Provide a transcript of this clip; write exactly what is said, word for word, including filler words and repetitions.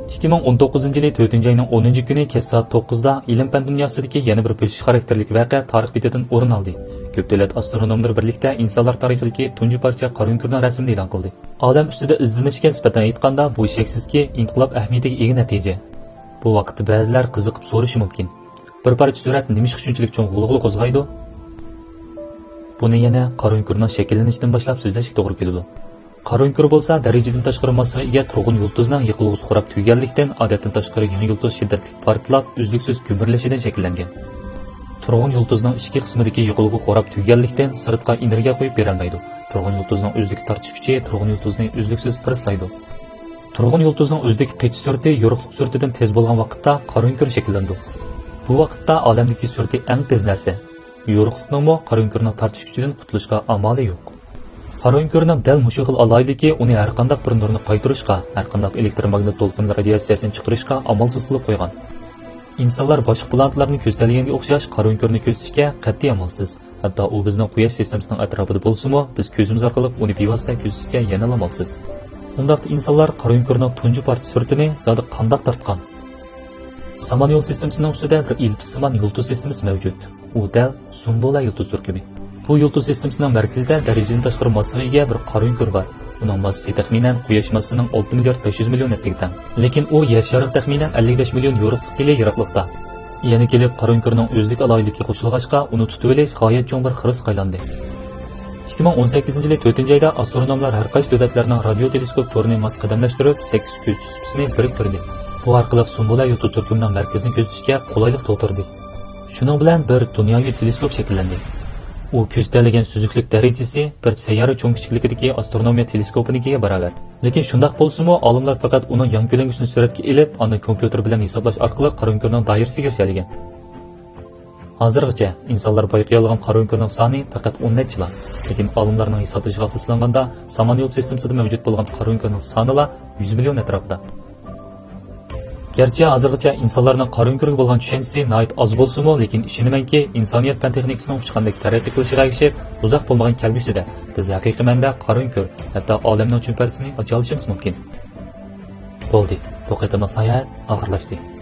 ئىككى مىڭ ئون توققۇزىنچى يىلى تۆتىنچى ئاينىڭ ئونىنچى كۈنى كەچ سائەت توققۇزدا ئىلىم-پەن دۇنياسىدىكى يەنە بىر بۆسۈش خاراكتېرلىك ۋەقە تارىخ بېتىدىن ئورۇن ئالدى. كۆپ دۆلەت ئاسترونوملىرى بىرلىكتە ئىنسانلار تارىخىدىكى تۇنجى پارچە قارا ئۆڭكۈرنىڭ رەسىمىنى ئېلان قىلدى. ئادەم ئۈستىدە ئىزدىنىشكە نىسبەتەن ئېيتقاندا، بۇ شەكسىزكى ئىنقىلاب ئەھمىيىتىگە ئىگە نەتىجە. بۇ ۋاقىتتا بەزىلەر قىزىقىپ سورىشى مۇمكىن، بىر پارچە سۈرەت نېمىشقا شۇنچىلىك چوڭ غۇلغۇلا قوزغايدۇ؟ بۇنى يەنە قارا ئۆڭكۈرنىڭ شەكىللىنىشىدىن باشلاپ سۆزلەشكە توغرا كېلىدۇ. قارا ئۆڭكۈر بولسا دەرىجىدىن تاشقىرى ماسسىغا ئىگە تۇرغۇن يۇلتۇزنىڭ يېقىلغۇسى خوراپ تۈگىگەنلىكتىن، ئادەتتىن تاشقىرى يېڭى يۇلتۇز شىددەتلىك پارتلاپ، ئۈزلۈكسىز گۈمۈرلىشىدىن شەكىللەنگەن. تۇرغۇن يۇلتۇزنىڭ ئىچكى قىسمىدىكى يېقىلغۇ خوراپ تۈگىگەنلىكتىن، سىرتقا ئېنېرگىيە قويۇپ بېرەلمەيدۇ. تۇرغۇن يۇلتۇزنىڭ ئۆزىدىكى تارتىش كۈچى تۇرغۇن يۇلتۇزنى ئۈزلۈكسىز پىرسلايدۇ. تۇرغۇن يۇلتۇزنىڭ ئۆزىدىكى قېچىش سۈرئىتى يورۇقلۇق سۈرئىتىدىن تېز بولغان ۋاقىتتا قارا ئۆڭكۈر شەكىللىنىدۇ. بۇ ۋاقىتتا ئالەمدىكى سۈرئىتى ئەڭ تېز نەرسە. يورۇقلۇقنىڭمۇ قارا ئۆڭكۈرنىڭ تارتىش كۈچىدىن قۇتۇلۇشقا ئامالى يوق. قارا ئۆڭكۈرنىڭ دەل مۇشۇ خىل ئالاھىدىلىكى ئۇنى ھەرقانداق بىر نۇرنى قايتۇرۇشقا، ھەرقانداق ئېلېكتروماگنىت دولقۇن رادىياتسىيەسىنى چىقىرىشقا ئامالسىز قىلىپ قويغان. ئىنسانلار باشقا پلانېتىلارنى كۆزىتەلىگەنگە ئوخشاش قارا ئۆڭكۈرنى كۆزىتىشكە قەتئىي ئامالسىز. ھەتتا ئۇ بىزنىڭ قۇياش سىستېمىسىنىڭ ئەتراپىدا بولسىمۇ، بىز كۆزىمىز ئارقىلىق ئۇنى بىۋاسىتە كۆزىتىشكە يەنىلا ئامالسىز. ئۇنداقتا ئىنسانلار قارا ئۆڭكۈرنىڭ تۇنجى پارچە سۈرىتىنى زادى قانداق تارتقان؟ سامان يول سىستېمىسىنىڭ ئۈستىدە بىر ئېلىپسسىمان يۇلتۇز سىستېمىسى مەۋجۇت. ئۇ دەل سۇمبۇلا يۇلتۇز تۈركۈمى. بۇ يۇلتۇز سىستېمىسىنىڭ مەركىزىدە دەرىجىدىن تاشقىرى ماسسىغا ئىگە بىر قارا ئۆڭكۈر بار. ئۇنىڭ ماسسىسى تەخمىنەن قۇياش ماسسىسىنىڭ ئالتە مىليارد بەش يۈز مىليون ھەسسىگە تەڭ. لېكىن ئۇ يەر شارىغا تەخمىنەن ئەللىك بەش مىليون يورۇقلۇق يىلى يىراقلىقتا. يەنە كېلىپ قارا ئۆڭكۈرنىڭ ئۆزلۈك ئالاھىدىلىكىگە قوشۇلغاچقا، ئۇنى تۇتۇۋېلىش غايەت چوڭ بىر خىرىسقا ئايلاندى. ئىككى مىڭ ئون سەككىزىنچى يىلى تۆتىنچى ئايدا ئاسترونوملار ھەر قايسى دۆلەتلەرنىڭ رادىيو تېلېسكوپ تورىنى ماس قەدەملەشتۈرۈپ، سەككىز كۆزىتىش سۇپىسىنى بىرىكتۈردى. بۇ ئارقىلىق سۇمبۇلا يۇلتۇز تۈركۈمىنىڭ مەركىزىنى كۆزىتىشكە قولايلىق تۇغدۇردى. شۇنىڭ بىلەن بىر دۇنياۋى تېلېسكوپ شەكىللەندى. ئۇ كۆزىتەلىگەن سۈزۈكلۈك دەرىجىسى بىر سەييارە چوڭ كىچىكلىكىدىكى ئاسترونومىيە تېلېسكوپىنىڭكىگە باراۋەر. لېكىن شۇنداق بولسىمۇ، ئالىملار پەقەت ئۇنىڭ يان كۆلەڭگىسىنى سۈرەتكە ئېلىپ، ئاندىن كومپيۇتېر بىلەن ھېسابلاش ئارقىلىق قارا ئۆڭكۈرنىڭ دائىرىسىگە ئېرىشەلىگەن. ھازىرغىچە ئىنسانلار بايقىيالىغان قارا ئۆڭكۈرنىڭ سانى پەقەت ئون نەچچىلا. لېكىن ئالىملارنىڭ ھېسابلىشىغا ئاساسلانغاندا، سامان يول سىستېمىسىدا مەۋجۇت بولغان قارا ئۆڭكۈرنىڭ سانىلا يۈز مىليون ئەتراپىدا. گەرچە ھازىرغىچە ئىنسانلارنىڭ قارا ئۆڭكۈرگە بولغان چۈشەنچىسى ناھايىتى ئاز بولسىمۇ، لېكىن ئىشىنىمەنكى، ئىنسانىيەت پەن تېخنىكىسىنىڭ ئۇچقاندەك تەرەققىي قىلىشىغا ئەگىشىپ، ئۇزاق بولمىغان كەلگۈسىدە بىز ھەقىقىي مەنىدە قارا ئۆڭكۈر، ھەتتا ئالەمنىڭ چۈمپەلىسىنى ئاچالىشىمىز مۇمكىن. بولدى، بۇ قېتىملىق ساياھەت ئاخىرلاشتى.